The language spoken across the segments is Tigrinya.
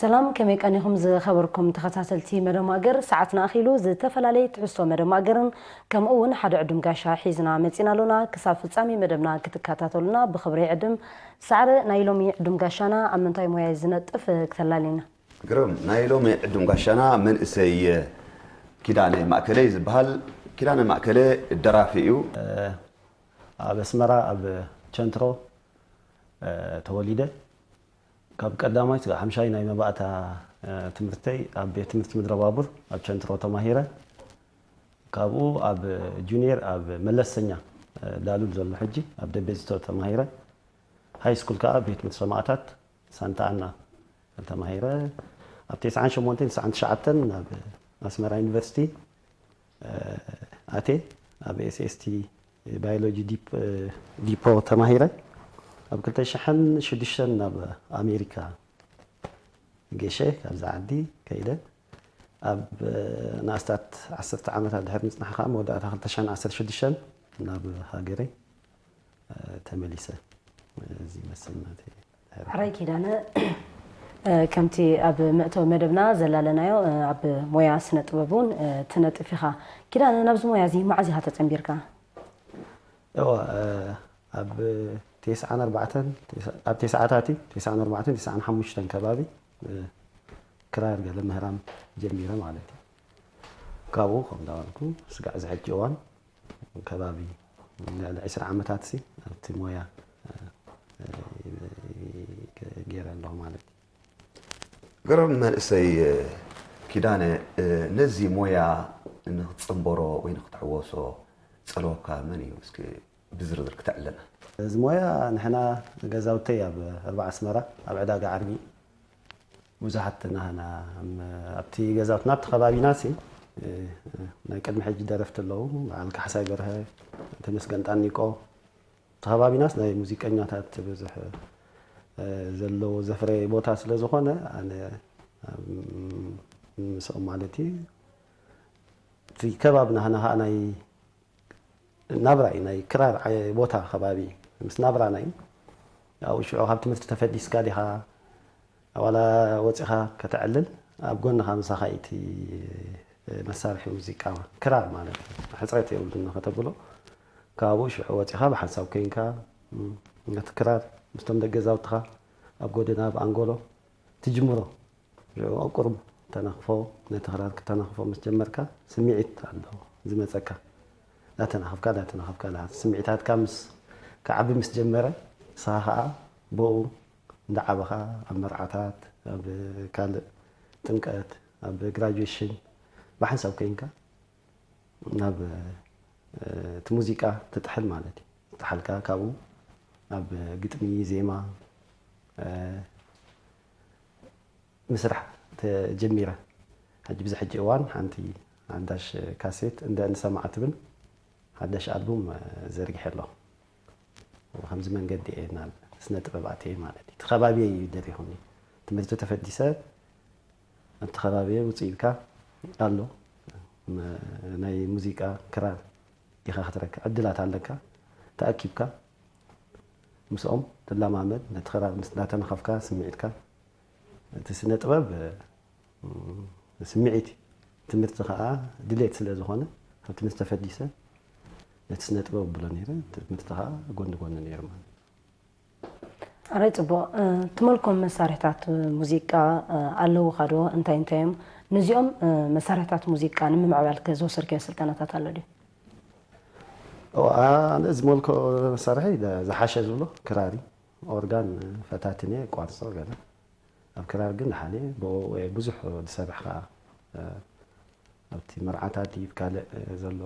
ሰላም፣ ከመይ ቀኒኹም ዝኸበርኩም ተኸታተልቲ መደብ ማእገር? ሰዓትና ኣኺሉ፣ ዝተፈላለየ ትሕዝቶ መደብ ማእገርን ከምኡ እውን ሓደ ዕዱም ጋሻ ሒዝና መጺና ኣሎና። ክሳብ ፍጻሜ መደብና ክትከታተሉና ብኽብሪ ይዕድም። ሳዕረ፣ ናይ ሎሚ ዕዱም ጋሻና ኣብ ምንታይ ሞያ እዩ ዝነጥፍ? ክተላልየና። ግርም፣ ናይ ሎሚ ዕዱም ጋሻና መንእሰይ ኪዳነ ማእከለ እዩ ዝበሃል። ኪዳነ ማእከለ ደራፊ እዩ። ኣብ ኣስመራ ኣብ ቸንትሮ ተወሊደ። ካብ ቀዳማይ ስጋዕ ሓምሻይ ናይ መባእታ ትምህርተይ ኣብ ቤት ትምህርቲ ምድረ ባቡር ኣብ ቸንትሮ ተማሂረ። ካብኡ ኣብ ጁኒየር ኣብ መለሰኛ ዳሉል ዘሎ ሕጂ ኣብ ደቤዝቶ ተማሂረ። ሃይ ስኩል ከዓ ቤት ትምህርቲ ሰማእታት ሳንታ ኣና ተማሂረ። ኣብ ተስዓን ሸሞንተን ተስዓን ትሽዓተን ናብ ኣስመራ ዩኒቨርሲቲ ኣቴ ኣብ ኤስኤስቲ ባዮሎጂ ዲፖ ተማሂረ። ኣብ ክልተ ሽሕን ሽዱሽተን ናብ ኣሜሪካ ገሸ ካብዛ ዓዲ ከይደ። ኣብ ንኣስታት ዓሰርተ ዓመታት ድሕሪ ምፅናሕ ከዓ መወዳእታ ክልተ ሽሕን ዓሰርተ ሽዱሽተን ናብ ሃገረይ ተመሊሰ። እዚ ይመስል ናተይ። ሕራይ ኪዳነ፣ ከምቲ ኣብ መእተዊ መደብና ዘላለናዮ፣ ኣብ ሞያ ስነ ጥበብ እውን ትነጥፍ ኢኻ። ኪዳነ፣ ናብዚ ሞያ እዚ መዓዝ ኢኻ ተጸንቢርካ? እዋ፣ ኣብ ተስዓን ኣርባዕተን፣ ኣብ ተስዓታት፣ ተስዓን ኣርባዕተን፣ ተስዓን ሓሙሽተን ከባቢ ክራር ገለ ምህራም ጀሚረ ማለት እዩ። ካብኡ ከም እንዳበልኩ ስጋዕ እዚ ሕጂ እዋን ከባቢ ልዕሊ ዕስራ ዓመታት ሲ ኣብቲ ሞያ ገይረ ኣለኹ ማለት እዩ። ግርም መንእሰይ ኪዳነ፣ ነዚ ሞያ ንክትጽንበሮ ወይ ንክትሕወሶ ጸለወካ መን እዩ? እስኪ ብዝርዝር ክተዕለና። እዚ ሞያ ንሕና ገዛውተይ ኣብ ኣርባዓ ኣስመራ ኣብ ዕዳጋ ዓርቢ ብዙሓት ናህና ኣብቲ ገዛውትና ኣብቲ ከባቢና ሲ ናይ ቅድሚ ሕጂ ደረፍቲ ኣለዉ። በዓል ካሕሳይ በርሀ፣ ተመስገን ጣኒቆ፣ ኣብቲ ከባቢናስ ናይ ሙዚቀኛታት ብዙሕ ዘለዎ ዘፍረየ ቦታ ስለ ዝኾነ ኣነ ምስኦም ማለት እዩ እቲ ከባቢ ናህና ከዓ ናይ ናብራ እዩ፣ ናይ ክራር ዓየ-፣ ቦታ ከባቢ እዩ። ምስ ናብራና እዩ። ኣብኡ ሽዑ ካብ ትምህርቲ ተፈዲስካ ዲኻ፣ ዋላ ወጺኻ ከተዕልል፣ ኣብ ጎንኻ ምሳኻ እዩ እቲ መሳርሒ ሙዚቃ፣ ክራር ማለት እዩ። ሕጽረት የብሉን ከተብሎ። ካብኡ ሽዑ ወጺኻ ብሓንሳብ ኮይንካ፣ ነቲ ክራር ምስቶም ደገ ዛውትኻ ኣብ ጎደና፣ ኣብ ኣንጎሎ ትጅምሮ። ሽዑ ኣብ ቁሩብ ተናኽፎ፣ ነቲ ክራር ክተናኽፎ ምስ ጀመርካ፣ ስምዒት ኣሎ ዝመጸካ። እንዳተናኸፍካ፣ እንዳተናኸፍካ፣ እንዳ-፣ ስምዒታትካ ምስ ክዓቢ ምስ ጀመረ፣ ንስኻ ኸኣ ብኡ እንዳዓበኻ፣ ኣብ መርዓታት፣ ኣብ ካልእ ጥምቀት፣ ኣብ ግራጁዌሽን፣ ብሓንሳብ ኮይንካ ናብ፣ እ፣ እቲ ሙዚቃ ትጥሕል ማለት እዩ። ዝጠሓልካ ካብኡ ኣብ ግጥሚ፣ ዜማ፣ እ፣ ምስራሕ ተጀሚረ። ሕጂ፣ ብዚ ሕጂ እዋን ሓንቲ ሓዳሽ ካሴት እንደ እንሰማዕ ትብል ሓዳሽ ኣልቡም፣ እ፣ ዘርጊሐ ኣለኹ። ከምዚ መንገዲ እየ ናብ ስነ ጥበብ ኣትየ ማለት እዩ። እቲ ከባቢየይ እዩ ደሪኹኒ። ትምህርቲ ተፈዲሰ ኣብቲ ከባቢየ ውፅእ ኢልካ ኣሎ። መ-፣ ናይ ሙዚቃ ክራር ኢኻ ክትረክብ ዕድላት ኣለካ። ተኣኪብካ ምስኦም ትለማመድ፣ ነቲ ክራር ምስ እንዳተነኸፍካ ስምዒትካ፣ እቲ ስነ ጥበብ፣ እ፣ ስምዒት እዩ። ትምህርቲ ኸዓ ድሌት ስለ ዝኾነ፣ ካብ ትምህርቲ ተፈዲሰ ነቲ ስነ ጥበብ ኣብሎ ነይረ፣ ትምህርቲ ኸዓ ጎኒ ጎኒ ነይሩ ማለት እዩ። ኣረ ጽቡቕ። እ፣ ትመልኮም መሳርሕታት ሙዚቃ፣ እ፣ ኣለዉኻ ዶ? እንታይ እንታይ እዮም? ነዚኦም፣ እ፣ መሳርሕታት ሙዚቃ ንምምዕባል ከ ዝወሰድካዮ ስልጠናታት ኣሎ ድዩ? ኦ፣ ኣነ ዝመልኮ መሳርሒ ደ-፣ ዝሓሸ ዝብሎ ክራር እዩ። ኦርጋን ፈታትን እየ፣ ቋርጾ ገለ። ኣብ ክራር ግን ደሓን እየ። ብኡ እየ ብዙሕ ዝሰርሕ ከኣ፣ እ፣ ኣብቲ መርዓታት ድዩ ካልእ ዘሎ፣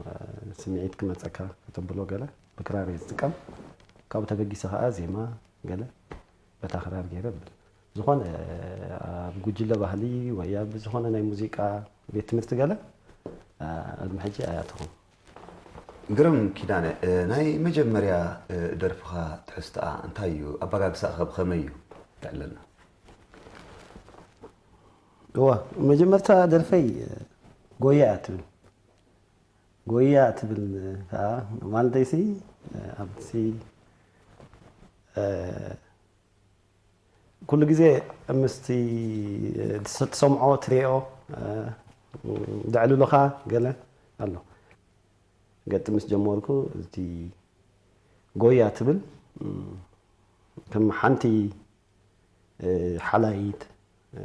እ፣ ስምዒት ክመጸካ ከተብሎ ገለ ብክራር እየ ዝጥቀም። ካብኡ ተበጊሰ ከኣ ዜማ ገለ በታ ክራር ገይረ እብል። ዝኾነ፣ እ፣ ኣብ ጉጅለ ባህሊ ወይ ኣብ ዝኾነ ናይ ሙዚቃ ቤት ትምህርቲ ገለ፣ እ፣ ቅድሚ ሕጂ ኣይኣተኹን። ግርም ኪዳነ፣ እ፣ ናይ መጀመርያ፣ እ፣ ደርፍኻ ትሕዝቶኣ እንታይ እዩ? ኣበጋግሳኣ ከ ብኸመይ እዩ? ተዕለልና። እዋ፣ መጀመርታ ደርፈይ፣ እ፣ ጎያ እያ ትብል። ጎያ ትብል፣ እ፣ ከኣ ማለተይሲ፣ እ፣ ኣብቲ፣ እ፣ ኩሉ ግዜ ምስቲ ትሰ- ትሰምዖ ትሪኦ፣ እ፣ ዘዕልሉኻ ገለ ኣሎ። ገጥ ምስ ጀመርኩ እቲ ጎያ ትብል፣ እ፣ ከም ሓንቲ፣ እ፣ ሓላይት፣ እ፣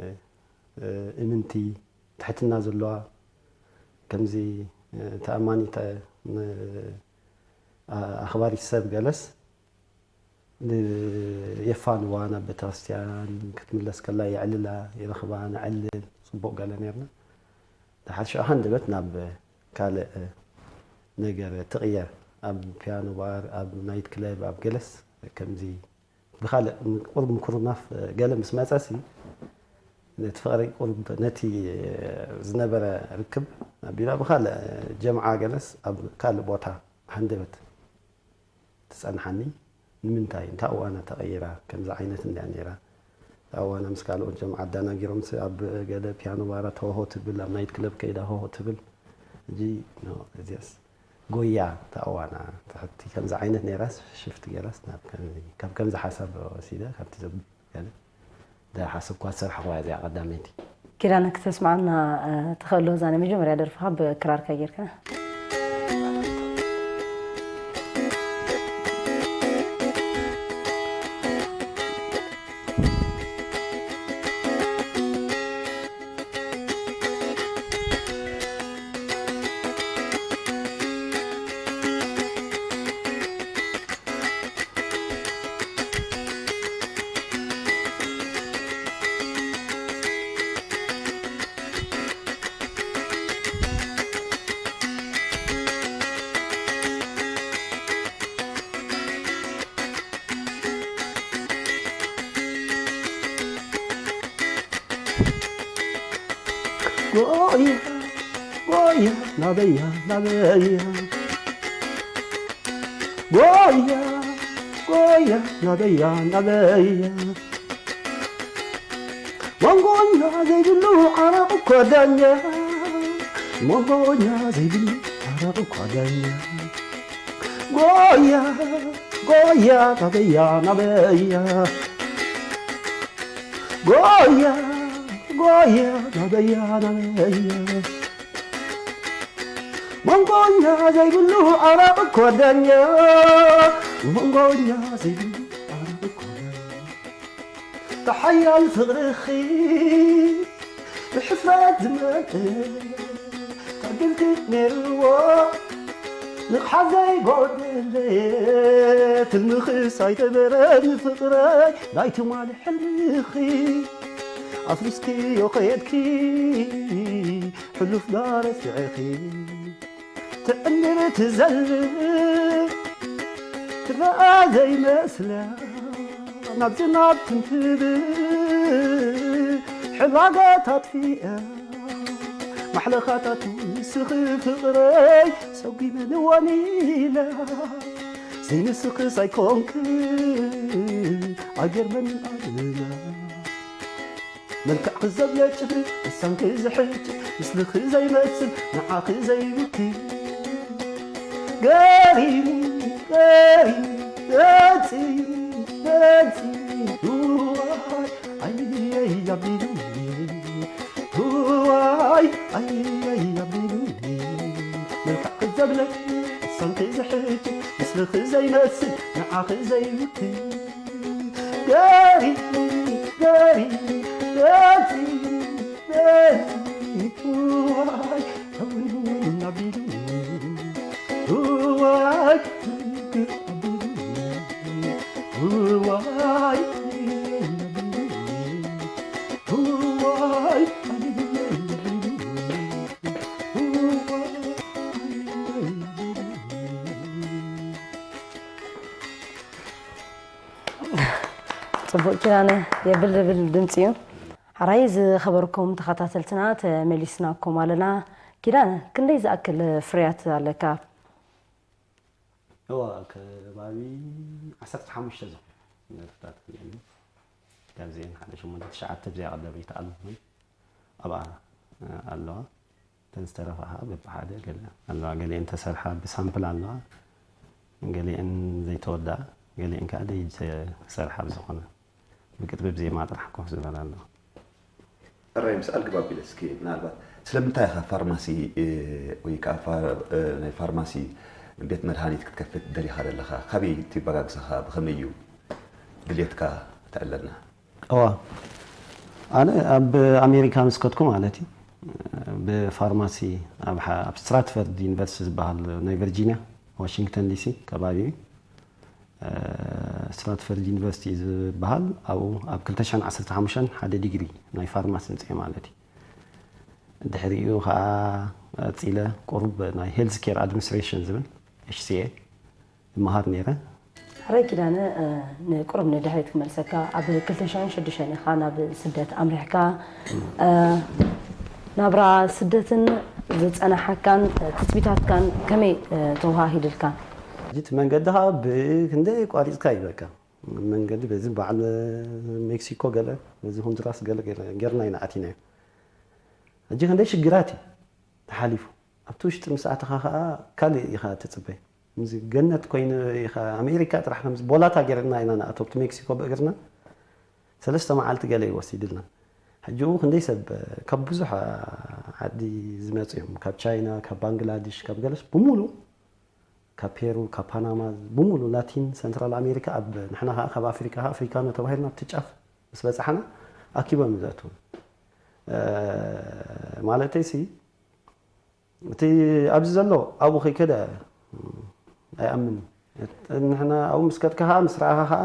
እ፣ እምንቲ ትሕትና ዘለዋ፣ ከምዚ፣ እ፣ ተኣማኒት፣ እ፣ ን-፣ ኣ-፣ ኣኽባሪት ሰብ ገለስ ን-፣ የፋንዋ፣ ናብ ቤተክርስትያን ክትምለስ ከላ የዕልላ፣ ይረኽባ፣ ነዕልል፣ ጽቡቕ ገለ ኔርና። ድሓር ሽዑ ሃንደበት ናብ ካልእ ነገር ትቕየር። ኣብ ፒያኖ ባር፣ ኣብ ናይት ክለብ፣ ኣብ ገለስ ከምዚ ብኻልእ ቁሩብ ምኩርናፍ ገለ ምስ መጸሲ፣ ነቲ ፍቕሪ ቁሩብ፣ ነቲ ዝነበረ ርክብ ኣቢላ ብኻልእ ጀምዓ ገለስ ኣብ ካልእ ቦታ ሃንደበት ትጸንሓኒ። ንምንታይ? እንታ እዋና ተቐይራ፣ ከምዚ ዓይነት እንድያ ነይራ። እታ እዋና ምስ ካልኦት ጀምዓ ኣዳናጊሮም ስ-፣ ኣብ ገለ ፒያኖ ባራት ሆሆ ትብል፣ ኣብ ናይት ክለብ ከይዳ ሆሆ ትብል። ሕጂ፣ ኖ፣ እዚኣስ ጎያ፣ እታ እዋና፣ ትሕቲ ከምዚ ዓይነት ነይራስ፣ ሽፍት ገይራስ፣ ናብ ከም-፣ ካብ ከምዚ ሓሳብ ወሲደ፣ ካብቲ ዘብ-፣ ገለ ዝሓሰብኳ ዝሰርሕኽዋ እዚኣ ቀዳመይቲ። ኪዳነ፣ ክተስምዓና፣ እ፣ ትኽእል ዶ እዛ ናይ መጀመርያ ደርፍኻ ብክራርካ ጌርካ? ጎያ፣ ጎያ፣ ናበያ፣ ናበያ። ጎያ፣ ጎያ፣ ናበያ፣ ናበያ። መንጎኛ ዘይብሉ ዓረቕ እኮ ዳኛ፣ መንጎኛ ዘይብሉ ዓረቕ እኮ ዳኛ። ጎያ፣ ጎያ፣ ናበያ፣ ናበያ። ጎያ፣ ጎያ፣ ናበያ፣ ናበያ። መንጎኛ ዘይብሉ ዓራቕ እኮ ዳኛ፣ መንጎኛ ዘይብሉ ዓራቕ እኮ ዳኛ። ተሓያል ፍቕርኺ ብሕፍረት ዝመልእ ዕድልኪ ነይርዎ ንቕሓት ዘይጎደለ፣ ትልምኺ ሳይተበረ ንፍቕረይ ናይ ትማሊ ሕልምኺ ኣፍሪስክዮ ከየድኪ ሕሉፍ ዶ ረሲዕኺ? ትዕንድር ትዘልል ትረኣ ዘይመስላ፣ ናብ ዝናብ ትንትብል ሕላገት ኣጥፊኣ፣ ማሕለኻታት ንስኺ ፍቕረይ ሰጒመንወን ኢላ። ዘይንስኽስ ኣይኮንክን ኣይገርመንን ኣሉላ። መልክዕኺ ዘብለጭልጭ፣ ልሳንኪ ዝሕጭ፣ ምስልኺ ዘይመስል፣ ንዓኺ ዘይውክል። ገሪሙ፣ ገሪሙ፣ ገጺ፣ ገጺ፣ ዋይ፣ ኣየይ ኣቢሉኒ። ዋይ፣ ኣየይ ኣቢሉኒ። መልክዕኺ ዘብለጭልጭ፣ ልሳንኪ ዝሕጭ፣ ምስልኺ ዘይመስል፣ ንዓኺ ዘይውክል። ገሪሙ፣ ገሪሙ፣ ገጺ፣ ገጺ፣ ዋይ፣ እውን እውን ኣቢሉኒ። ዋይ፣ ፍቅር ኣቢሉኒ። ዋይ፣ ኣቢሉኒ። ዋይ፣ ኣቢሉኒ። ዋይ፣ ኣቢሉኒ። ጽቡቕ ኪዳነ፣ የብልብል ድምጺ እዩ። ሓራይ ዝኸበርኩም ተኸታተልትና ተመሊስናኩም ኣለና። ኪዳነ፣ ክንደይ ዝኣክል ፍርያት ኣለካ? እዋ፣ ከባቢ ዓሰርተ ሓሙሽተ ዝኾኑ ደርፍታት እኒአኒ። ካብዚአን ሓደ ሸሞንተ ትሽዓተ ብዚኣ ቀዳመይቲ ኣልበም ኣብኣ፣ እ፣ ኣለዋ። እተን ዝተረፋ ኸዓ በብሓደ ገለ ኣለዋ። ገሊአን ተሰርሓ ብሳምፕል ኣለዋ፣ ገሊአን ዘይተወድኣ፣ ገሊአን ከዓ ዘይተሰርሓ ብዝኾነ ብግጥሚ ብዜማ ጥራሕ ኮፍ ዝበል ኣሎ። እራይ ምስ ኣልግባብ ኢለ እስኪ ምናልባት ስለምንታይ ኢኻ ፋርማሲ ወይ ከዓ ናይ ፋርማሲ ቤት መድሃኒት ክትከፍት ደሊኻ ዘለኻ? ካበይ ትበጋግሰኻ? ብኸመይ እዩ ድልየትካ ትዕለልና? እዋ ኣነ ኣብ ኣሜሪካ ምስ ከድኩ ማለት እዩ ብፋርማሲ ኣብ ስትራትፈርድ ዩኒቨርሲቲ ዝበሃል ናይ ቨርጂኒያ ዋሽንግተን ዲሲ ከባቢ እዩ። ስትራትፈርድ ዩኒቨርሲቲ ዝበሃል ኣብኡ ኣብ ክልተ ሽሕን ዓሰርተ ሓሙሽተን ሓደ ዲግሪ ናይ ፋርማሲ ምፅኤ ማለት እዩ። ድሕሪኡ ከዓ ቀፂለ ቁሩብ ናይ ሄልዝ ኬር ኣድሚኒስትሬሽን ዝብል ኤችሲኤ ይመሃር ነይረ። ሕራይ ኪዳነ፣ ንቁሩብ ንድሕሪት ክመልሰካ፣ ኣብ ክልተ ሽሕን ሽዱሽተን ኢኻ ናብ ስደት ኣምሪሕካ። ናብራ ስደትን ዝጸናሓካን ትጽቢታትካን ከመይ ተወሃሂድልካ? ሕጂ እቲ መንገዲ ከዓ ብክንደይ ቋሪፅካ እዩ በቃ መንገዲ በዚ በዓል ሜክሲኮ ገለ በዚ ሆንዱራስ ገለ ገለ ጌርና ኢና ኣቲናዮ። ሕጂ ክንደይ ሽግራት እዩ ተሓሊፉ ኣብቲ ውሽጢ ምስ ኣተኻ ከዓ ካልእ ኢኻ ትፅበ ከምዚ ገነት ኮይኑ ኢኻ ኣሜሪካ ጥራሕ ከምዚ ቦላታ ጌርና ኢና ንኣቶ ኣብቲ ሜክሲኮ ብእግርና ሰለስተ መዓልቲ ገለ እዩ ወሲድልና። ሕጂ ኡ ክንደይ ሰብ ካብ ብዙሕ ዓዲ ዝመፁ እዮም ካብ ቻይና ካብ ባንግላዲሽ ካብ ገለስ ብሙሉ ካብ ፔሩ ካብ ፓናማ ብሙሉ ላቲን ሰንትራል ኣሜሪካ ኣብ ንሕና ከዓ ካብ ኣፍሪካ ከዓ ኣፍሪካኖ ተባሂልና ኣብቲ ጫፍ ምስ በፃሕና ኣኪቦም እዩ ዘእትው ማለተይ ሲ እቲ ኣብዚ ዘሎ ኣብኡ ከይከደ ኣይኣምን ንሕና ኣብኡ ምስ ከድካ ከዓ ምስ ረኣኻ ከዓ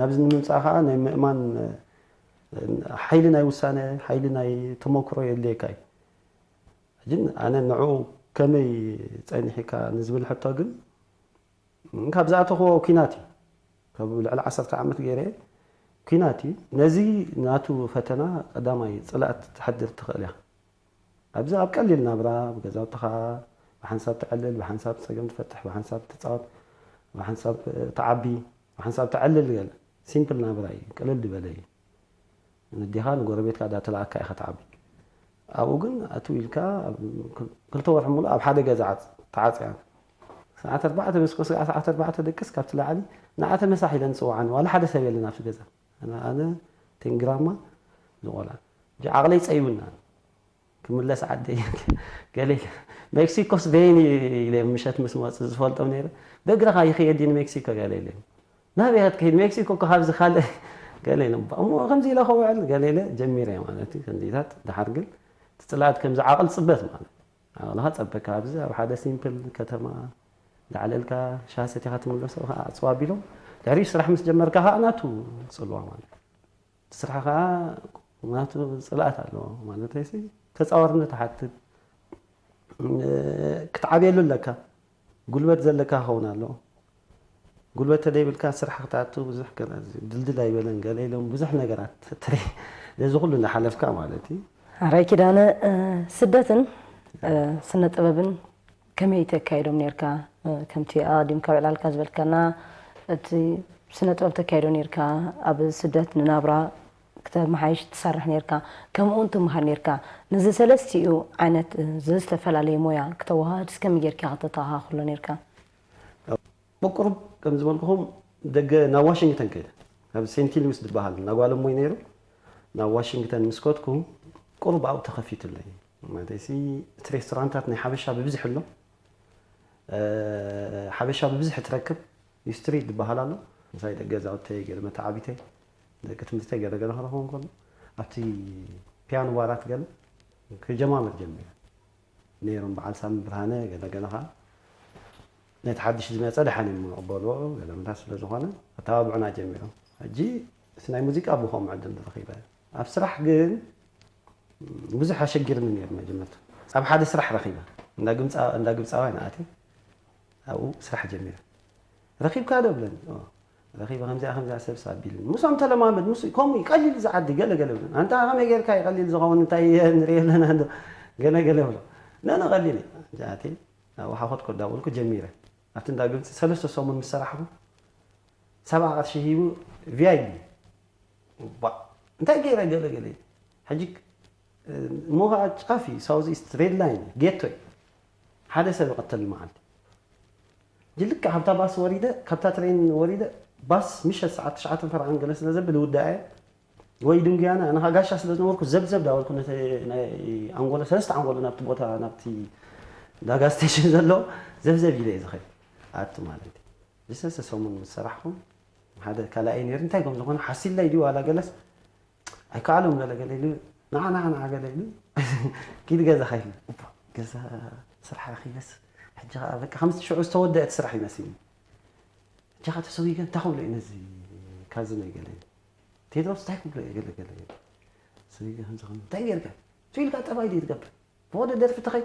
ናብዚ ንምምፃእ ከዓ ናይ ምእማን ሓይሊ ናይ ውሳነ ሓይሊ ናይ ተመክሮ የድልየካ እዩ ሕጂ ኣነ ንዕኡ ከመይ ፀኒሕካ ንዝብል ሕቶ ግን ካብ ዝኣተኽዎ ኲናት እዩ ካብ ልዕሊ ዓሰርተ ዓመት ገይረ ኲናት እዩ ነዚ ናቱ ፈተና ቀዳማይ ፅልኣት ትሓድር ትኽእል እያ ኣብዚ ኣብ ቀሊል ናብራ ብገዛውትኻ ብሓንሳብ ትዕልል ብሓንሳብ ፀገም ትፈትሕ ብሓንሳብ ትፃወት ብሓንሳብ ትዓቢ ብሓንሳብ ትዕልል ገለ ሲምፕል ናብራ እዩ ቅልል ዝበለ እዩ ነዲኻ ንጎረቤትካ ዳተላኣካ ኢኻ ትዓቢ ኣብኡ ግን ኣትው ኢልካ ክልተ ወርሒ ሙሉእ ኣብ ሓደ ገዛ ተዓፅያ ሰዓት ኣርባዕተ ምስ ኮስኣ ሰዓት ኣርባዕተ ደቅስ ካብቲ ላዕሊ ንዓ ተመሳሕ ኢለን ዝፅውዓኒ ዋላ ሓደ ሰብ የለን ኣብቲ ገዛ ኣነ ቴንግራማ ዝቆልዓ ዓቕለይ ፀይቡና ክምለስ ዓደይ ገለ ሜክሲኮስ በይን ኢለ ምሸት ምስ መፅእ ዝፈልጦም ነይረ በእግርኻ ይኽየድ ድዩ ንሜክሲኮ ገለ ኢለ ናበይ ክትከይድ ሜክሲኮ እኮ ካብዚ ካልእ ገለ ኢለ እሞ ከምዚ ኢለ ከውዕል ገለ ኢለ ጀሚረ ማለት እዩ ከምዚታት ድሓር ግን ትፅላት ከምዚ ዓቕል ፅበት ማለት ዓቕልኻ ፀበካ ኣብዚ ኣብ ሓደ ሲምፕል ከተማ ዳዕለልካ ሻሰት ኢኻ ትምለሶ ከዓ ኣፅዋ ኣቢሎም ድሕሪኡ ስራሕ ምስ ጀመርካ ከዓ ናቱ ፅልዋ ማለት ስራሕ ከዓ ናቱ ፅልኣት ኣለዎ ማለተይሲ ተፃዋርነት ትሓትት ክትዓብየሉ ኣለካ ጉልበት ዘለካ ክኸውን ኣለዎ ጉልበት ተደይብልካ ስራሕ ክትኣቱ ብዙሕ ድልድል ኣይበለን ገለ ኢሎም ብዙሕ ነገራት ትርኢ ነዚ ኩሉ እናሓለፍካ ማለት እዩ ኣራይ ኪዳነ ስደትን ስነ ጥበብን ከመይ ተካይዶም ነርካ ከምቲ ኣዲም ካብ ዕላልካ ዝበልካና እቲ ስነ ጥበብ ተካይዶ ነርካ ኣብ ስደት ንናብራ ክተመሓይሽ ትሰርሕ ነርካ ከምኡ እውን ትምሃር ነርካ ነዚ ሰለስቲኡ ዓይነት ዘዝተፈላለየ ሞያ ክተወሃህድ እስከመይ ጌርካ ከተተኻኽሎ ነርካ ብቁሩብ ከም ዝበልኩኹም ደገ ናብ ዋሽንግተን ከይደ ካብ ሴንት ሉዊስ ዝበሃል ናጓለሞይ ነይሩ ናብ ዋሽንግተን ምስ ከድኩ ቁሩብ ኣብኡ ተኸፊቱለይ ማለተይሲ እቲ ሬስቶራንታት ናይ ሓበሻ ብብዝሒ ኣሎ ሓበሻ ብብዝሒ ትረክብ ስትሪት ዝበሃል ኣሎ ምሳይ ደገ ዛውተይ ገለ መተዓቢተይ ደቂ ትምህርተይ ገለ ገለ ክረኽቦም ከሎ ኣብቲ ፒያኖ ባራት ገለ ክጀማምር ጀሚረ ነይሮም በዓል ሳሚ ብርሃነ ገለ ገለ ከዓ ነቲ ሓድሽ ዝመፀ ደሓን እዮም ዝቕበልዎ ገለ ምንታ ስለ ዝኾነ ኣተባብዑና ጀሚሮም ሕጂ እቲ ናይ ሙዚቃ ብኸምኡ ዕድል ረኺበ ኣብ ስራሕ ግን ብዙሕ ኣሸጊርኒ ነይሩ መጀመርታ ኣብ ሓደ ስራሕ ረኺበ እንዳ ግብፃውያን ኣትየ ኣብኡ ስራሕ ጀሚረ ረኺብካ ዶ ብለኒ ረኺበ ከምዚኣ ከምዚኣ ሰብ ሳቢልኒ ምሶም ተለማመድ ምስ ከምኡ ቀሊል ዝዓዲ ገለ ገለ ብለን ኣንታ ከመይ ጌርካ እዩ ቀሊል ዝኸውን እንታይ ንሪኢ ኣለና ዶ ገለ ገለ ብሎ ነነ ቀሊል እዩ ጃቴ ኣብኡ ሓኸት ኮዳውልኩ ጀሚረ ኣብቲ እንዳ ግብፂ ሰለስተ ሰሙን ምስ ሰራሕኹ ሰብዓ ቅርሺ ሂቡ ቪኣይቢ እንታይ ገይረ ገለ ገለ ሕጂ እሞ ከዓ ጫፍ እዩ ሳውዝ ኢስት ሬድ ላይን ጌቶ እዩ ሓደ ሰብ ይቐተል መዓልቲ ሕጂ ልክዕ ካብታ ባስ ወሪደ ካብታ ትሬን ወሪደ ባስ ምሸት ሰዓት ትሽዓተ ፈርዓን ገለ ስለ ዘብል ይውዳእ እየ ወይ ድንጉያና ኣነ ኸዓ ጋሻ ስለ ዝነበርኩ ዘብዘብ ዳበልኩ ነቲ ናይ ኣንጎሎ ሰለስተ ኣንጎሎ ናብቲ ቦታ ናብቲ ዳጋ ስቴሽን ዘሎ ዘብዘብ ኢለ እየ ዝኸይድ። ኣቱ ማለት እዩ። ዝሰለስተ ሰሙን ምስ ሰራሕኹ ሓደ ካልኣይ ነይሩ እንታይ ከም ዝኾነ ሓሲላይ ድዩ ዋላ ገለስ ኣይከኣሎም ገለ ገለ ኢሉ ንዓ ንዓ ንዓ ገለ ኢሉ ኪድ ገዛ ኸይድ እባ ገዛ ስራሕ ረኺበስ ሕጂ ኸዓ በቃ ከምቲ ሽዑ ዝተወደአት ስራሕ ይመስልኒ። ሕጂ ኸዓ ተሰዊገ እንታይ ክብሎ እዩ ነዚ ካዝኖ ገለ ቴድሮስ እንታይ ክብሎ እዩ ገለ ገለ ገለ ሰዊገ ከምዚ ከምዚ እንታይ ጌርካ ትብልካ ጠባይ ድዩ ትገብር ብወደ ደርፊ ተኸይ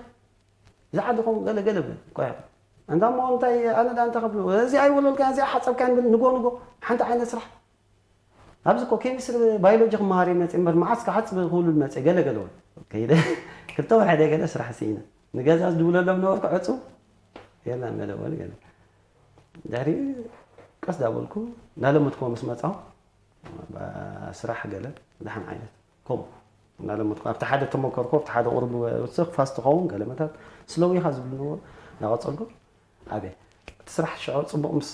ዝዓዲ ኾን ገለ ገለ ብለ ቆያ እንዳ እሞ እንታይ ኣነ ዳ እንታይ ክብሎ እዚ ኣይወለልካ እዚ ሓጸብካ ንብል ንጎ ንጎ ሓንቲ ዓይነት ስራሕ ኣብዚ እኮ ኬሚስትሪ ባዮሎጂ ክመሃር እየ መፅእ እምበር መዓስ ክሓፅብ ክውሉድ መፅእ ገለ ገለ እውን ከይደ ክልተ ወርሒ ደይ ገለ ስራሕ ስኢነ ንገዛ ዝድውለሎም ነበርኩ ዕፁ የለን ገለ በሉ ገለ ድሕሪ ቀስ ዳበልኩ እንዳለመድኩዎ ምስ መፃሁ ስራሕ ገለ ደሓን ዓይነት ከምኡ እናለመድኩ ኣብቲ ሓደ ተመከርኩ ኣብቲ ሓደ ቁሩብ ውስኽ ፋስት ኸውን ገለ መታት ስለው ኢኻ ዝብሉ ነበሩ እናቐፀልኩ ኣበይ እቲ ስራሕ ሽዑ ፅቡቕ ምስ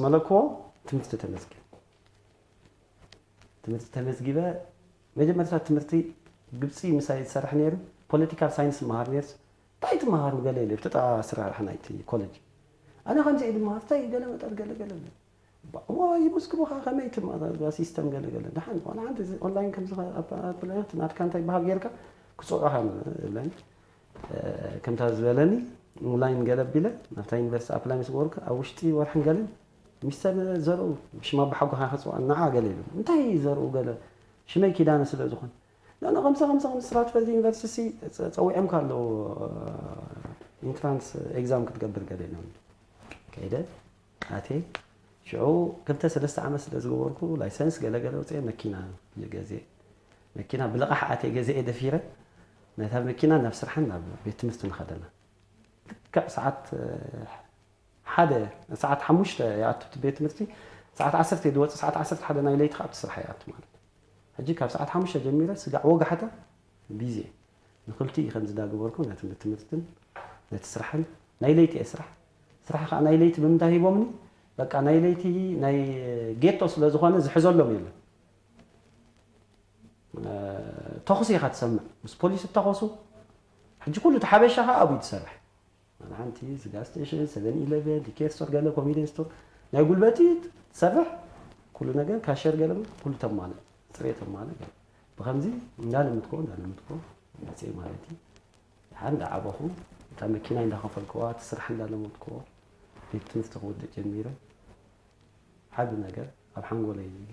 መለክዎ ትምህርቲ ተመዝጊቡ ትምህርቲ ተመዝጊበ መጀመርታ ትምህርቲ ግብፂ ምሳይ ዝሰርሕ ነይሩ ፖለቲካል ሳይንስ መሃር ነይሩ እንታይ ትመሃር ገለ ኢለ ብተጣ ስራሕ ናይቲ ኮሌጅ ኣነ ከምዚ ኢሉ መሃር እንታይ ገለ መጠር ገለ ገለ እሞ ይምዝግቡኻ ከመይ ትመሃር ሲስተም ገለ ገለ ደሓን ዝኾነ ሓንቲ ኦንላይን ከምዚ ናትካ እንታይ ይበሃል ጌርካ ክፅውዑኻ እብለኒ ከምታ ዝበለኒ ኦንላይን ገለ ኣቢለ ናብታ ዩኒቨርሲቲ ኣፕላይ ምስ ገበርኩ ኣብ ውሽጢ ወርሕን ገለን ሚስተር ዘርኡ ሽም ኣባሓጎኻ ከፅዋዕ ንዓ ገለ ኢሉ እንታይ ዘርኡ ገለ ሽመይ ኪዳነ ስለ ዝኾን ንኣና ከምዚ ከምዚ ከምዚ ስትራትፈርድ ዩኒቨርሲቲ ሲ- ጸ- ጸዊዖምካ ኣለዉ ኢንትራንስ ኤግዛም ክትገብር ገለ ኢሎም ከይደ ኣቴ ሽዑ ክልተ ሰለስተ ዓመት ስለ ዝገበርኩ ላይሰንስ ገለ ገለ ውፅአ መኪና ገዜ መኪና ብልቓሕ ኣቴ ገዜ እየ ደፊረ ነታ መኪና ናብ ስራሕን ናብ ቤት ትምህርቲ ንኸደና ልክዕ ሰዓት ሓደ ሰዓት ሓሙሽተ ይኣቱ እቲ ቤት ትምህርቲ ሰዓት ዓሰርተ ዝወፅእ ሰዓት ዓሰርተ ሓደ ናይ ለይቲ ካብቲ ስራሕ ይኣቱ ማለት ሕጂ ካብ ሰዓት ሓሙሽተ ጀሚረ ስጋዕ ወጋሕታ ቢዚ ንክልቲኡ ከምዚ ዳገበርኩ ነቲ ትምህርትን ነቲ ስራሕን ናይ ለይቲ እየ ስራሕ ስራሕ ከዓ ናይ ለይቲ ብምንታይ ሂቦምኒ በቃ ናይ ለይቲ ናይ ጌቶ ስለ ዝኾነ ዝሕዘሎም የለን ተኹሲ ኢኻ ትሰምዕ ምስ ፖሊስ እተኸሱ ሕጂ ኩሉ እቲ ሓበሻ ከዓ ኣብኡ ትሰርሕ ሓደ ሓንቲ ስጋ ስቴሽን ሰቨን ኢለቨን ሊኬር ስቶር ገለ ኮሚዲን ስቶር ናይ ጉልበቲ ትሰርሕ ኩሉ ነገር ካሸር ገለ ኩሉ ተማልእ ፅሬት ተማልእ ገለ ብከምዚ እንዳለምድኮ እንዳለምድኮ መፅእ ማለት እዩ ሓ እንዳዓበኹ እታ መኪና እንዳኸፈልክዋ እቲ ስራሕ እንዳለመድክዎ ቤት ትምህርቲ ክወድእ ጀሚረ ዓቢ ነገር ኣብ ሓንጎለይ እዩ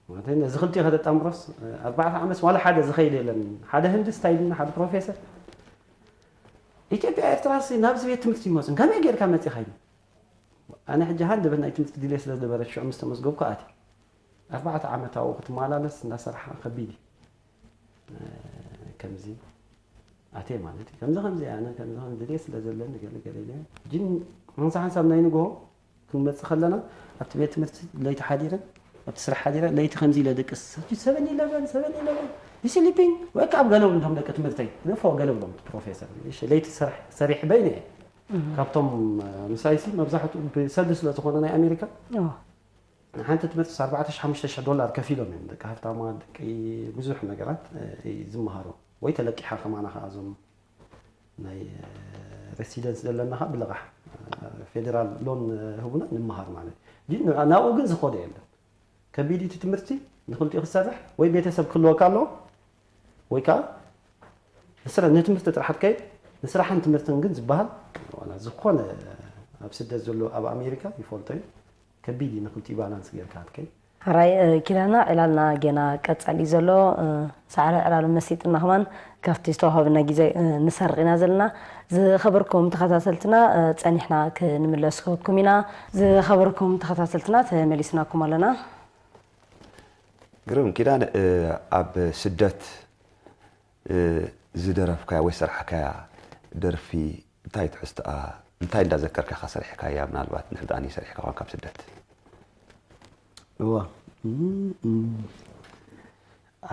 ማለት ነዚ ክልቲኡ ከተጣምሮስ ኣርባዕተ ዓመት ዋላ ሓደ ዝኸይድ የለን ሓደ ህንዲ ስታይልና ሓደ ፕሮፌሰር ኢትዮጵያ ኤርትራ ናብዚ ቤት ትምህርቲ ይመፁን ከመይ ጌርካ መፂኻ ኢሉ ኣነ ሕጂ ሃንደበት ናይ ትምህርቲ ድሌ ስለ ዝነበረ ሽዑ ምስ ተመዝገብኩ ኣትየ ኣርባዕተ ዓመት ኣብኡ ክትመላለስ እንዳሰርሓ ከቢድ እዩ ከምዚ ኣትየ ማለት እዩ ከምዚ ከምዚ ኣነ ከምዚ ከም ድሌት ስለ ዘለኒ ገለ ገለ ኢለ ግን ሓንሳ ሓንሳብ ናይ ንግሆ ክንመጽእ ከለና ኣብቲ ቤት ትምህርቲ ለይቲ ሓዲረ ኣብቲ ስራሕ ሓዲረ ለይቲ ከምዚ ኢለ ደቅስ ኣብቲ ሰቨን ኢለቨን ሰቨን ኢለቨን you sleeping wake up ገለ ብሎም ደቂ ትምህርተይ ንፎ ገለ ብሎም ፕሮፌሰር እሺ ለይቲ ስራሕ ሰሪሕ በይነ እየ ካብቶም ምሳይሲ መብዛሕትኡ ብሰልዲ ስለ ዝኾነ ናይ ኣሜሪካ ሓንቲ ትምህርትስ ኣርባዕተ ሽሕ ሓሙሽተ ሽሕ ዶላር ከፊሎም እዮም ደቂ ሃፍታማት ደቂ ብዙሕ ነገራት እዩ ዝመሃሩ ወይ ተለቂሓ ከማና ከዓ እዞም ናይ ሬሲደንስ ዘለና ከዓ ብልቓሕ ፌደራል ሎን ህቡና ንምሃር ማለት እዩ ናብኡ ግን ዝኸደ የለን ከቢድ እቲ ትምህርቲ ንክልቲኡ ክሰርሕ ወይ ቤተሰብ ክህልወካ ኣለዎ ወይ ከዓ ንስራ ንትምህርቲ ጥራሕ ትከይድ ንስራሕን ትምህርትን ግን ዝበሃል ዋላ ዝኾነ ኣብ ስደት ዘሎ ኣብ ኣሜሪካ ይፈልጦ እዩ ከቢድ እዩ ንክልቲኡ ባላንስ ጌርካ ክትከይድ ሕራይ ኪዳና ዕላልና ጌና ቀጻሊ እዩ ዘሎ ሳዕሪ ዕላሉ መሲጥና ከማን ካብቲ ዝተዋሃበና ግዜ ንሰርቕ ኢና ዘለና ዝኸበርኩም ተኸታተልትና ጸኒሕና ክንምለስኩም ኢና ዝኸበርኩም ተኸታተልትና ተመሊስናኩም ኣለና ግርም ኪዳን ኣብ ስደት ዝደረፍካያ ወይ ዝሰራሕካያ ደርፊ እንታይ ትሕዝትኣ እንታይ እንዳዘከርካ ኢኻ ሰሪሕካያ ምናልባት ንሕዳኒ ሰሪሕካ ኳን ካብ ስደት እዋ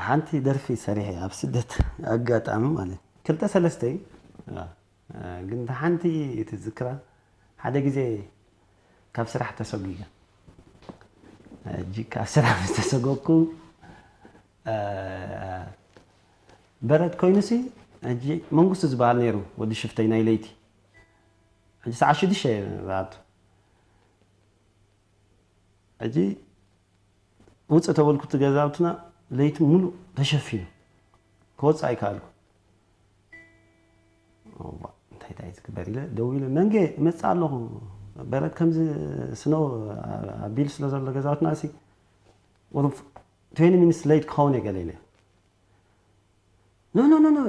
ሓንቲ ደርፊ ሰሪሐ ኣብ ስደት ኣጋጣሚ ማለት ክልተ ሰለስተ እዩ ግን ሓንቲ ትዝክራ ሓደ ግዜ ካብ ስራሕ ተሰጒገ ሕጂ ካብ ስራሕ ምስ ተሰጎግኩ በረድ ኮይኑሲ፣ ሕጂ መንግስቱ ዝበሃል ነይሩ፣ ወዲ ሽፍተይ ናይ ለይቲ። ሕጂ ሰዓት ሽዱሽተ እየ ዝኣቱ። ሕጂ ውፅእ ተበልኩ፣ እቲ ገዛውትና ለይቲ ሙሉእ ተሸፊኑ፣ ክወፅእ ኣይከኣልኩ። እንታይ እንታይ ዝግበር ኢለ ደው ኢለ፣ መንጌ እመፅእ ኣለኹ፣ በረድ ከምዚ ስኖ ኣቢሉ ስለ ዘሎ ገዛውትና ሲ፣ ቁሩብ ትዌንቲ ሚኒትስ ለይት ክኸውን እየ ገለ ኢለ። ኖ ኖ ኖ ኖ፣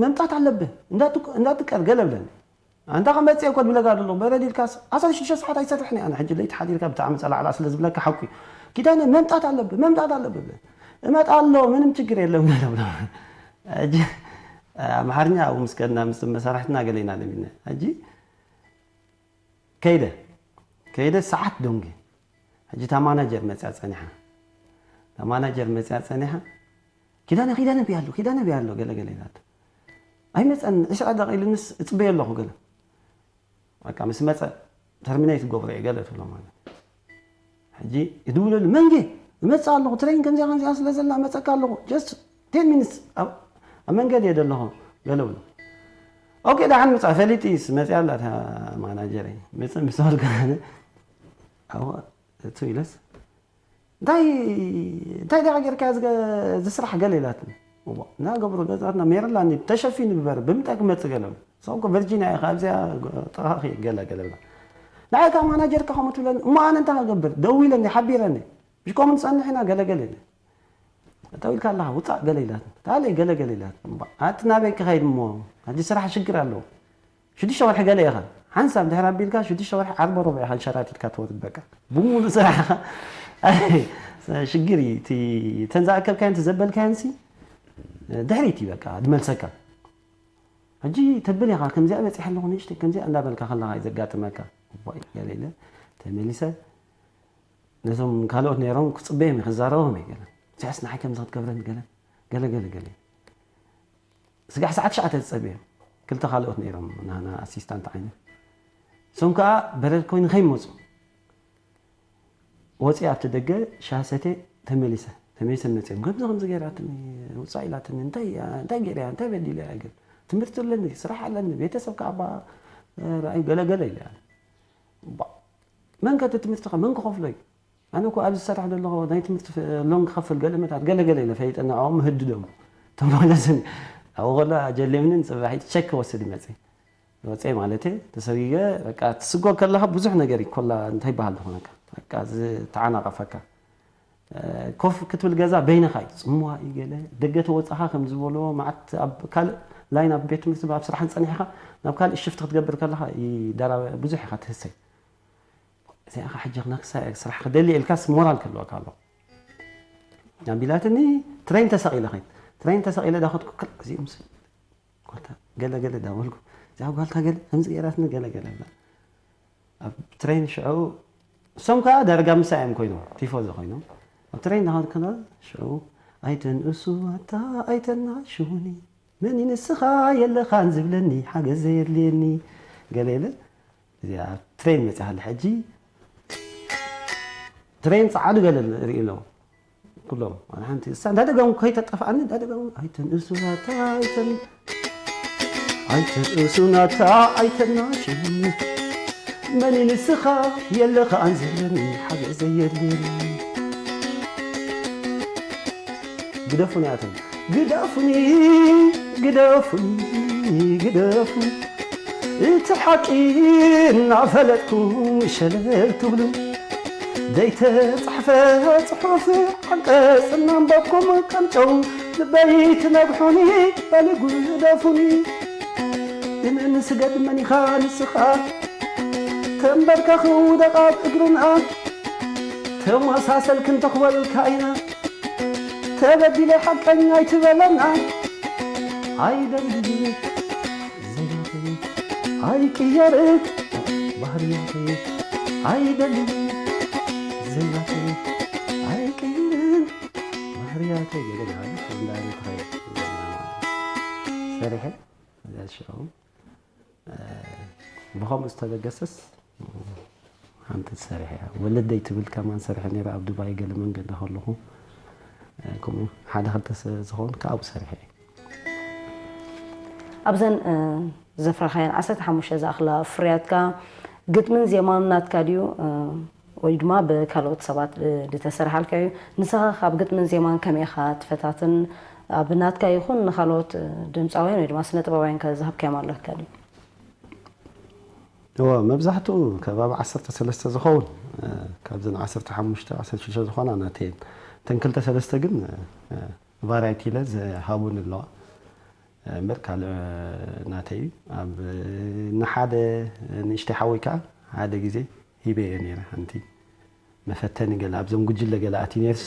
መምጣት ኣለብህ፣ እንዳትቀር ገለ ብለኒ። ኣንታ ከመፅእ እኮ ድብለካ ደሎ፣ በረድ ኢልካስ ዓሰርተ ሽዱሽተ ሰዓት ኣይሰርሕን እየ ኣነ። ሕጂ ለይቲ ሓዲርካ ብጣዕሚ ጸላዕላዕ ስለ ዝብለካ ሓቁ እዩ። ኪዳነ መምጣት ኣለብህ፣ መምጣት ኣለብህ ብለኒ። እመጣ ኣሎ፣ ምንም ችግር የለም ገለ ብሎ። ሕጂ ኣምሓርኛ ኣብኡ ምስ ከድና ምስ መሳርሕትና ገለ ኢና ለሚድና። ሕጂ ከይደ፣ ከይደ ሰዓት ደንጉየ። ሕጂ እታ ማናጀር መፅያ ፀኒሓ። እታ ማናጀር መፅያ ፀኒሓ። ኪዳነ፣ ኪዳነ ብያ ኣሎ፣ ኪዳነ ብያ ኣሎ፣ ገለ ገለ ኢላቶ። ኣይመፀን፣ ዕስራ ደቂቕ ኢሉንስ እፅበዮ ኣለኹ ገለ። በቃ ምስ መፀ ተርሚኔት ክገብሮ እየ ገለ ትብሎ ማለት። ሕጂ ይድውለሉ፣ መንጌ እመፅእ ኣለኹ፣ ትሬን ከምዚኣ ከምዚኣ ስለ ዘላ እመፀካ ኣለኹ፣ just ቴን ሚኒትስ ኣብ ኣብ መንገዲ እየ ዘለኹ ገለ ብሎ። ኦኬ፣ ደሓን ምፃ፣ ፈሊጥ እዩስ መፅያ ኣላ እታ ማናጀረይ። መፅእ ምስ በልካ፣ ኣዎ፣ እቱ ኢለስ፣ እንታይ እንታይ ዲኻ ጌርካ እዚ ስራሕ ገለ ኢላትኒ። እዋ፣ እና ገብሩ ገዛትና ሜርላንድ ተሸፊኑ ግበር፣ ብምንታይ ክመፅእ ገለ ብሎ። ሰው እኮ ቨርጂንያ ኢኻ፣ ኣብዚኣ ጥቓኺ ገለ ገለ ብላ። ንዓይ ካብ ማናጀርካ ከምኡ ትብለኒ፣ እሞ ኣነ እንታይ ክገብር? ደዊለኒ፣ ሓቢረኒ። ብሽኮምን ጸንሕ ኢና ገለ ገለ ኢለ። ጠው ኢልካ ኣለኻ፣ ውጻእ ገለ ኢላትኒ። ታለይ ገለ ገለ ኢላትኒ። እምባ፣ ኣቲ ናበይ ክኸይድ እሞ? ሕጂ ስራሕ ሽግር ኣለዎ። ሽዱሽተ ወርሒ ገለ ኢኻ። ሓንሳብ ድሕር ኣቢልካ ሽዱሽተ ወርሒ ዓርቢ ሮብዒ ኢኻ ሸራቲትካ ትወርድ በቃ። ብሙሉ ስራሕኻ። ሽግር እዩ። እቲ፣ እተን ዝኣከብካዮን እቲ ዘበልካዮን ሲ፣ ድሕሪት እዩ በቃ፣ ድመልሰካ። ሕጂ ተብል ኢኻ፣ ከምዚኣ በጺሐ ኣለኹ ንእሽተይ፣ ከምዚኣ እንዳበልካ ከለኻ እዩ ዘጋጥመካ። እዋይ፣ ገለ ኢለ ተመሊሰ፣ ነዞም ካልኦት ነይሮም ክጽበዮም እየ፣ ክዛረቦም እየ፣ ገለ። እዚኣስ ንዓይ ከምዚ ክትገብረኒ፣ ገለ፣ ገለ፣ ገለ፣ ገለ። ስጋዕ ሰዓት ትሽዓተ ዝጸበዮም፣ ክልተ ካልኦት ነይሮም፣ ናና ኣሲስታንት ዓይነት። እሶም ከኣ በረድ ኮይኑ ከይመጹ፣ ወጺአ ኣብቲ ደገ ሻሂ ሰትየ ተመሊሰ። ተመሊሰ መጺኦም፣ "ከምዚ ከምዚ ገይራትኒ፣ ውጻእ ኢላትኒ፣ እንታይ እያ? እንታይ ገይረ እያ? እንታይ በዲለ እያ?" ግን፣ "ትምህርቲ ኣለኒ፣ ስራሕ ኣለኒ፣ ቤተሰብ ከኣ እባ፣ እ፣ ርኣይ፣ ገለ ገለ" ኢለ እያ። ባ-፣ "መን ከ እቲ ትምህርቲ ከ መን ክኸፍሎ እዩ? ኣነ እኮ ኣብዚ ዝሰርሕ ዘለኹ ናይ ትምህርቲ ፍ-፣ ሎን ክኸፍል ገለ መታት፣ ገለ ገለ" ኢለ ፈሊጠ ንዕኦም ምህድዶም። ተመለስን። ኣብኡ ከሎ ኣጀሊምንን ጽባሒት ቸክ ክወስድ መጺ። ወፀይ ማለት እዩ። ተሰጊገ፣ በቃ፣ ትስጎ ከለኻ ብዙሕ ነገር ይኮላ፣ እንታይ ይበሃል ዝኾነካ፣ በቃ፣ ዝተዓናቐፈካ። እ፣ ኮፍ ክትብል ገዛ በይንኻ እዩ፣ ጽምዋ እዩ ገለ። ደገ ተወጻኻ ከም ዝበሎ፣ መዓት ኣብ ካልእ ላይን ኣብ ቤት ትምህርቲ ኣብ ስራሕን ጸኒሕኻ፣ ናብ ካልእ ሽፍት ክትገብር ከለኻ ይደራበ፣ ብዙሕ ኢኻ ትህሰይ። እዚኣ ኸ ሕጂ ክነክሳ እየ፣ ስራሕ ክደሊ ኢልካስ ሞራል ክህልወካ ኣለዎ። ኣቢላትኒ፣ ትሬን ተሰቒለ ኸይድ። ትሬን ተሰቒለ ዳኸድኩ፣ ክል-፣ እዚኦም ስ-፣ ጓልታ ገለ ገለ ዳበልኩ፣ እዚኣ ጓልታ ገለ ከምዚ ገይራትኒ ገለ ገለ ብላ። ኣብ ትሬን ሽዑ፣ እሶም ከኣ ዳርጋ ምሳይ እዮም ኮይኖም፣ ቲፎዞ ኮይኖም። ኣብ ትሬን ዳኸድኩ ከላ ሽዑ፣ "ኣይተንእሱ ኣታ ኣይተናሽውኒ፣ መን እዩ ንስኻ የለኻን ዝብለኒ፣ ሓገዝ ዘየድልየኒ?" ገለ ኢለ፣ እዚኣ ኣብ ትሬን መጺኣ ከላ ሕጂ፣ ትሬን ጸዓዱ ገለ ርእዩ ኣለዉ። ኩሎም፣ ዋላ ሓንቲ፣ እሳ እንዳደገሙ ከይተጠፍኣኒ፣ እንዳደገሙ፣ "ኣይተንእሱ ኣታ ኣይተን-፣ ኣይተንእሱ ናታ ኣይተናሽውኒ፣ መን እዩ ንስኻ የለኻን ዝብለኒ፣ ሓገዝ ዘየድልየኒ?" ግደፉኒ ኣቶም፣ ግደፉኒ፣ ግደፉኒ፣ ግደፉኒ። እቲ ሓቂ እናፈለጥኩም ሸለል ትብሉ። ዘይተጻሕፈ ጽሑፍ ዓንቀጽ እናንበብኩም ቀምጨው ልበይ ትነግሑኒ፣ በሉ ግደፉኒ። ንመን ንስገድ መን ኢኻ ንስኻ? ተንበርከኽ ውደቕ ኣብ እግርና። ተመሳሰልክን ተኽበልካ ኢና። ተበዲለ ሓቀኛ ኣይትበለና። ኣይደልን ዘይናተይ ኣይቅየር ባህርያተይ። ኣይደልን ዘይናተይ ኣይቅየር ባህርያተይ። ገለ ገለ እንዳለ ተኸየ ሰሪሐ እዛ ሽዑ ብኸምኡ ዝተበገሰስ ሓንቲ ትሰርሕ እያ። ወለደይ ትብል ከማን ሰርሐ ነይረ ኣብ ዱባይ ገለ መንገዲ ከለኹ። ከምኡ ሓደ ክልተ ዝኸውን ካብኡ ሰሪሐ እየ። ኣብዘን ዘፍረኻየን ዓሰርተ ሓሙሽተ ዝኣኽላ ፍርያትካ ግጥምን ዜማን ናትካ ድዩ ወይ ድማ ብካልኦት ሰባት ዝተሰርሓልካ እዩ? ንስኻ ካብ ግጥምን ዜማን ከመይ ኢኻ ትፈታትን? ኣብ ናትካ ይኹን ንካልኦት ድምፃውያን ወይ ድማ ስነ ጥበባውያን ከ ዝሃብካዮም ኣለካ ድዩ? እወ፣ መብዛሕትኡ ከባቢ ዓሰርተ ሰለስተ ዝኸውን ካብዘን ዓሰርተ ሓሙሽተ ዓሰርተ ሽዱሽተ ዝኾና ናተየን። እተን ክልተ ሰለስተ ግን ቫራይቲ ኢለ ዝሃቡን ኣለዋ። እምበር ካልእ ናተይ እዩ። ኣብ ንሓደ ንእሽተይ ሓወይ ከዓ ሓደ ግዜ ሂበዮ ነይረ። ሓንቲ መፈተኒ ገለ ኣብዞም ጉጅለ ገለ ኣትዩ ነይሩ።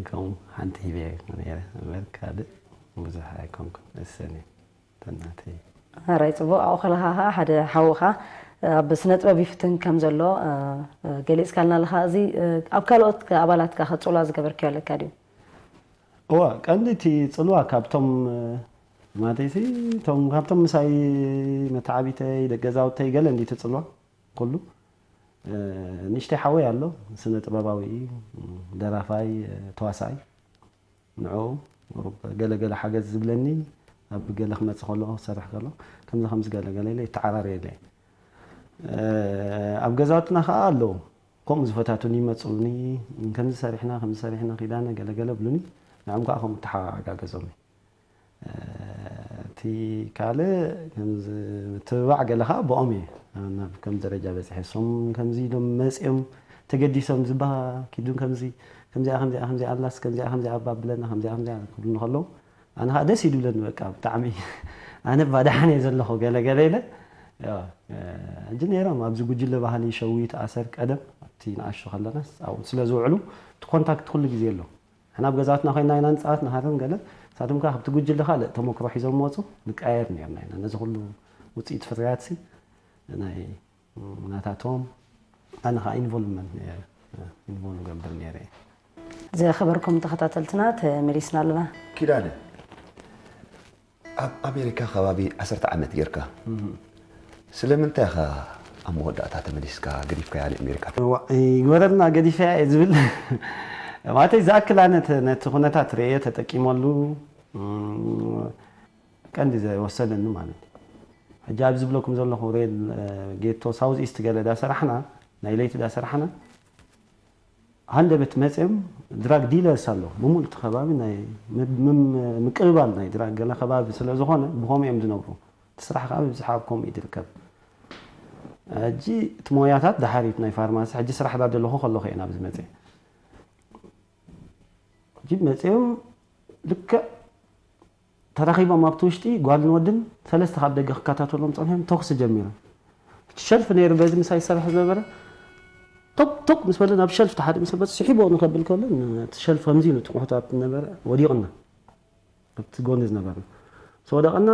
ከምኡ ሓንቲ ሂበዮ ነይረ። እምበር ካልእ ብዙሕ ኣይኮንኩን። እሰኒ ተናተይ። ራይ ፅቡቅ። ኣብኡ ከለካ ከዓ ሓደ ሓውካ ኣብ ስነ ጥበብ ይፍትን ከም ዘሎ ገሊፅካልና ኣለካ። እዚ ኣብ ካልኦት ኣባላትካ ከፅሉዋ ዝገበርክዮ ኣለካ ድዩ? እወ፣ ቀንዲ እቲ ፅልዋ ካብቶም ማለተይሲ እቶም ካብቶም ምሳይ መተዓቢተይ ደቂ ገዛውተይ ገለ እንዲ እቲ ፅልዋ ኩሉ። ንእሽተይ ሓወይ ኣሎ፣ ስነ ጥበባዊ እዩ፣ ደራፋይ፣ ተዋሳኣይ። ንዕኡ ገለ ገለ ሓገዝ ዝብለኒ፣ ኣብ ገለ ክመፅእ ከሎ ክሰርሕ ከሎ ከምዚ ከምዚ ገለ ገለ ኢለ ይተዓራረየለይ። ኣብ ገዛውትና ከዓ ኣለዉ ከምኡ ዝፈታቱኒ ይመፅኡኒ፣ ከምዚ ሰሪሕና ከምዚ ሰሪሕና ኪዳነ ገለ ገለ ብሉኒ፣ ንዕም ከዓ ከምኡ ተሓጋገዞም። እቲ ካልእ ከምዚ ምትብባዕ ገለ ከዓ ብኦም እየ ናብ ከም ደረጃ በፂሐ። እሶም ከምዚ ኢሎም መፂኦም ተገዲሶም ዝባ ኪዱን ከምዚ ከምዚኣ ከምዚኣ ከምዚኣ ኣላስ ከምዚኣ ከምዚኣ ኣባብለና ከምዚኣ ከምዚኣ ክብሉኒ ከለዉ ኣነ ከዓ ደስ እዩ ዝብለኒ። በቃ ብጣዕሚ ኣነ ባድሓን እየ ዘለኹ ገለ ገለ ኢለ ሕጂ ነይሮም ኣብዚ ጉጅለ ባህሊ ሸዊት ኣሰር ቀደም ኣብቲ ንኣሽቱ ከለናስ ኣብኡ ስለ ዝውዕሉ እቲ ኮንታክት ኩሉ ግዜ ኣሎ። ንሕና ኣብ ገዛትና ኮይና ኢና ንፃወት ንሃርም ገለ ንሳቶም ከዓ ካብቲ ጉጅለ ካልእ ተመክሮ ሒዞም መፁ ንቀያየር ነርና ኢና ነዚ ኩሉ ውፅኢት ፍርያትሲ ናይ ናታቶም ኣነ ከዓ ኢንቮልቭመንት ኢንቮልቭ ገብር ነይረ። ዝኸበርኩም ተኸታተልትና ተመሊስና ኣለና። ኪዳነ ኣብ ኣሜሪካ ከባቢ ዓሰርተ ዓመት ጌርካ ስለምንታይ ኢኻ ኣብ መወዳእታ ተመሊስካ ገዲፍካያ ንኣሜሪካ? ይግበረልና ገዲፈያ እየ ዝብል ማለተይ ዝኣክል ኣነ ነቲ ኩነታት ርእየ ተጠቂመሉ ቀንዲ ዘወሰደኒ ማለት እዩ። ሕጂ ኣብ ዝብለኩም ዘለኹ ሬል ጌቶ ሳውዝ ኢስት ገለ ዳሰራሕና ናይ ለይቲ ዳሰራሕና ሃንደበት መፅኦም ድራግ ዲለርስ ኣሎ ብምሉእ እቲ ከባቢ ናይ ምቅብባል ናይ ድራግ ገለ ከባቢ ስለ ዝኾነ ብኸምኡ እዮም ዝነብሩ። እቲ ስራሕ ከዓ ብብዝሓ ኣብ ከምኡ እዩ ዝርከብ። ሕጂ እቲ ሞያታት ድሓር እዩ ናይ ፋርማሲ ሕጂ ስራሕ ዳደለኹ ከለኹ እየ ናብዚ መፅአ። ሕጂ መፅኦም ልክዕ ተራኺቦም ኣብቲ ውሽጢ ጓልን ወድን ሰለስተ ካብ ደገ ክከታተሎም ፀንሖም ተኩሲ ጀሚሮም። እቲ ሸልፍ ነይሩ በዚ ምሳይ ዝሰርሕ ዝነበረ ቶፕ ቶፕ ምስ በለ ናብ ሸልፍ ተሓደ ምስ በለ ስሒቦ ንኸብል ከሎ እቲ ሸልፍ ከምዚ ኢሉ ትቑሕታት ነበረ ወዲቕና ኣብቲ ጎኒ ዝነበርና ተወደቐና።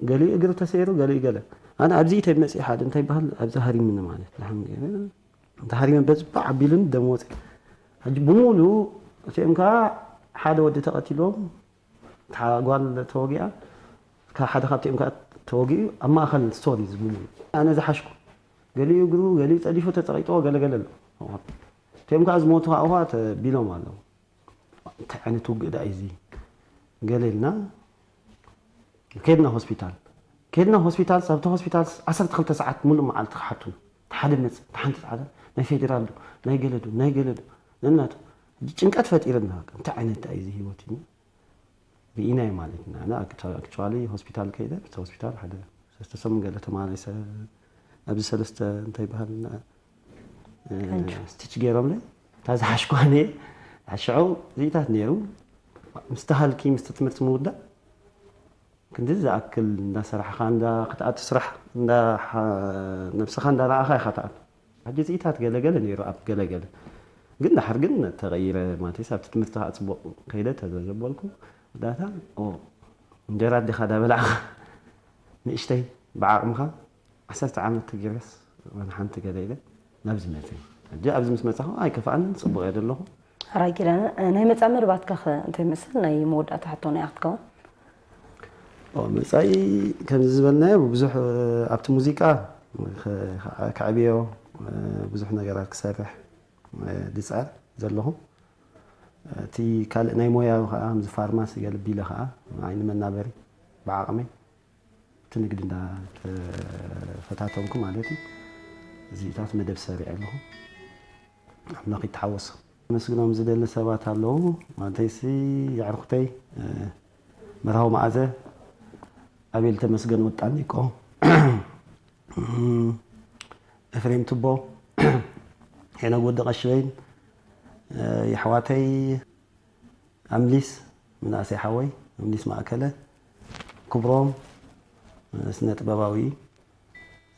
ገሊኡ እግሪ ተሰይሩ ገሊኡ ገለ ኣነ ኣብዚ ኢተይ መፅኢ ሓደ እንታይ ይበሃል ኣብዚ ሃሪምኒ ማለት ድሓን ገይረ እንተ ሃሪመ በዚ ባዕ ኣቢሉኒ ደም ወፅእ። ሕጂ ብምሉ እቲኦም ከዓ ሓደ ወዲ ተቐቲሎም እታ ጓል ተወጊኣ፣ ካብ ሓደ ካብቲኦም ከዓ ተወጊኡ ኣብ ማእኸል ስቶር እዩ ዝብሉ። ኣነ ዝሓሽኩ፣ ገሊኡ እግሩ፣ ገሊኡ ፀዲፉ ተፀቒጥዎ፣ ገለገለ ኣሎ። እቲኦም ከዓ ዝሞቱ ከዓ ውሃ ተቢሎም ኣለዉ። እንታይ ዓይነት ውግእ ደኣ እዩ እዚ? ገለ ኢልና ከድና ሆስፒታል። ከድና ሆስፒታል፣ ኣብቲ ሆስፒታል ዓሰርተ ክልተ ሰዓት ሙሉእ መዓልቲ ክሓቱን። እቲ ሓደ መፅእ፣ እቲ ሓንቲ ፃዕዳ፣ ናይ ፌዴራል ዶ፣ ናይ ገለ ዶ፣ ናይ ገለ ዶ፣ ነናቱ። ሕጂ ጭንቀት ፈጢርና፣ በቃ፣ እንታይ ዓይነት ደኣ እዩ እዚ ህይወት ኢልና። ርኢናዮ ማለት ኢና። ኣነ ኣክቹዋሊ ሆስፒታል ከይደ፣ ኣብቲ ሆስፒታል ሓደ ሰለስተ ሰሙን ገለ ተመላሊሰ፣ ኣብዚ ሰለስተ እንታይ ይበሃል እና፣ እ፣ ካንቹ። ስቲች ገይሮምለይ፣ እታ ዝሓሽኳ እኔ፣ ሽዑ ዚኢታት ነይሩ፣ ምስቲ ሃልኪ፣ ምስቲ ትምህርቲ ምውዳእ፣ ክንዲ ዝኣክል እንዳሰራሕኻ፣ እንዳ ክትኣቱ ስራሕ፣ እንዳ ሓ-፣ ነብስኻ እንዳረኣኻ ኢኻ ትኣቱ። ሕጂ ዚኢታት ገለገለ ነይሩ ኣብ ገለገለ። ግን ድሓር ግን ተቐይረ፣ ማለትስ ኣብቲ ትምህርቲ ከዓ ጽቡቕ ከይደ ተዘበልኩ። ዳታ፣ ኦ፣ እንጀራ ኣዴኻ ዳበላዕኻ፣ ንእሽተይ ብዓቕምኻ፣ ዓሰርተ ዓመት ተገይረስ፣ ዋላ ሓንቲ ገለ ኢለ ናብዚ መፅእ። ሕጂ ኣብዚ ምስ መፃኹ ኣይከፍኣንን፣ ጽቡቕ እየ ዘለኹ። ሕራይ ኪዳነ፣ ናይ መጻኢ መደባትካ ከ እንታይ ይመስል? ናይ መወዳእታ ሕቶና እያ ክትከውን። ኦ፣ መጻኢ ከምዚ ዝበልናዮ ብዙሕ፣ እ፣ ኣብቲ ሙዚቃ ከ-፣ ከዕብዮ፣ እ፣ ብዙሕ ነገራት ክሰርሕ፣ እ፣ ድጻር ዘለኹ። እቲ ካልእ ናይ ሞያ ከዓ፣ ምዚ ፋርማሲ ገለ ቢለ ከዓ፣ ዓይኒ መናበሪ ብዓቕመይ፣ እቲ ንግዲ እንዳተፈታተንኩ ማለት እዩ። እዚታት መደብ ሰሪዐ ኣለኹ። ኣምላኽ ይተሓወሶ። መስግኖም ዝደሊ ሰባት ኣለዉ። ማለተይሲ፣ የዕርኩተይ፣ እ፣ መርሃዊ መኣዘ፣ ኣቤል ተመስገን ወጣኒቆ፣ እፍሬም ትቦ፣ ሄኖግ ወዲ ቀሽበይን፣ እ፣ የሕዋተይ ኣምሊስ፣ ምናእሰይ ሓወይ፣ ኣምሊስ ማእከለ፣ ክብሮም፣ እ፣ ስነ ጥበባዊ፣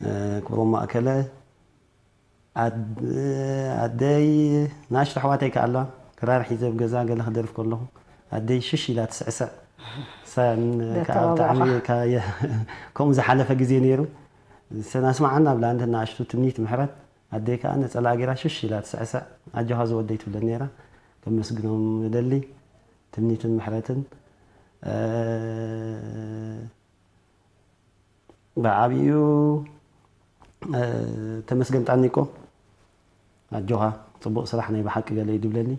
እ፣ ክብሮም ማእከለ፣ ኣድ-፣ ኣደይ፣ ንኣሽቱ ኣሕዋተይ ከኣ ኣለዋ። ክራር ሒዘ ኣብ ገዛ ገለ ክደርፍ ከለኹ፣ ኣደይ ሽሽ ኢላ ትስዕስዕ። እሳ ን-፣ ከኣ ብጣዕሚ፣ የተባብዑኻ። ከ-፣ የ-፣ ከምኡ ዝሓለፈ ግዜ ነይሩ። እሰን ኣስማዓና ብላ፣ እንተ ንኣሽቱ ትምኒት ምሕረት፣ ኣደይ ከኣ ነጸላ ገይራ ሽሽ ኢላ ትስዕስዕ። ኣጆኻ ዝወደይ ትብለን ነይራ። ከመስግኖም እደሊ። ትምኒትን ምሕረትን፣ እ፣ ብዓቢኡ፣ እ፣ ተመስገን ጣኒቆ፣ ኣጆኻ፣ ጽቡቕ ስራሕ ናይ ብሓቂ ገለ እዩ ድብለኒ።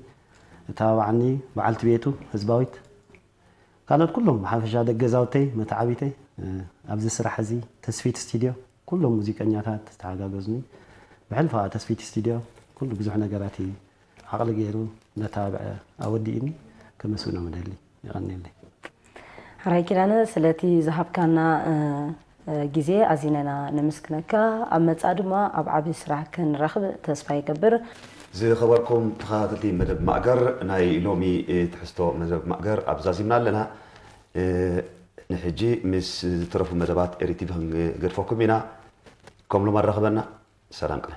እተባባዓኒ በዓልቲ ቤቱ ህዝባዊት፣ ካልኦት ኩሎም ብሓፈሻ ደቂ ገዛውተይ፣ መተዓቢተይ፣ እ፣ ኣብዚ ስራሕ እዚ ተስፊት ስቱድዮ፣ ኩሎም ሙዚቀኛታት ዝተሓጋገዙኒ፣ ብሕልፊ ከዓ ተስፊት ስቱድዮ ኩሉ ብዙሕ ነገራት እዩ ዓቕሊ ገይሩ ነተባብዐ ኣወዲእኒ ከመስግኖም እደሊ። የቐንየለይ። ሕራይ ኪዳነ፣ ስለቲ ዝሃብካና፣ እ፣ እ፣ ግዜ ኣዚነና ነመስግነካ። ኣብ መጻኢ ድማ ኣብ ዓቢ ስራሕ ክንራኽብ ተስፋ ይገብር። ዝኸበርኩም ተኸታተልቲ መደብ ማእገር፣ ናይ ሎሚ፣ እ፣ ትሕዝቶ መደብ ማእገር ኣብ ዛዚምና ኣለና። እ፣ ንሕጂ ምስ ዝተረፉ መደባት ኤሪ ቲቪ ክንገድፈኩም ኢና። ከም ሎም ኣራኽበና። ሰላም ቅነ።